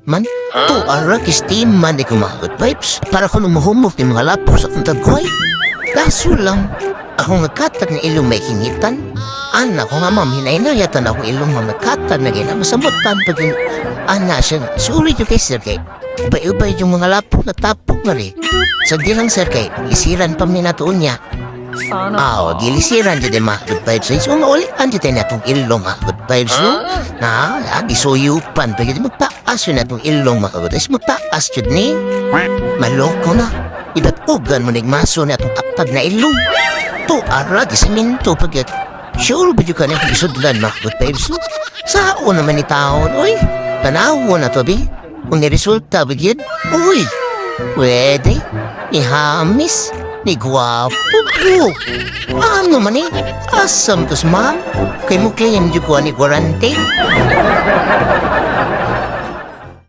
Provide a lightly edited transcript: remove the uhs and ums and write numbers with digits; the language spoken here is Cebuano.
Man. To ara steam man di ko, mga good vibes. Para ko mahumok ni mga lapok sa akong tagkoy. Kaso lang, ako nga katag na ilong may hingitan. Ana ko nga, ma'am, hinay na yata na akong ilong mga katag na gina. Masamutan pag yun. Ana siya, sorry yung kay sir kay. Ubay-ubay yung mga lapok na tapok na rin. Sa di lang, sir, kay, lisiran pa mi natuon niya. Sana Ah, all. Gilisiran jud mga good vibes. So nga ulian jud na atong ilong, mga good vibes, no? Na, lagi suyupan pa jud magtaas yun atong ilong, mga good vibes. Magtaas jud ni. Maloko na. Idatugan mo nigmaso na atong aptag na ilong. To ara gisemento pag sure ba jud ka na isudlan, mga good vibes, no? Sao naman ni taon, oy. Tanawo na to, bi. Kung ni resulta ba gyud, uy. Pwede. Ni hamis. Ni gwapo ko. Ano man eh? Asam tos, ma'am? Kay mo claim jud ko ani warranty.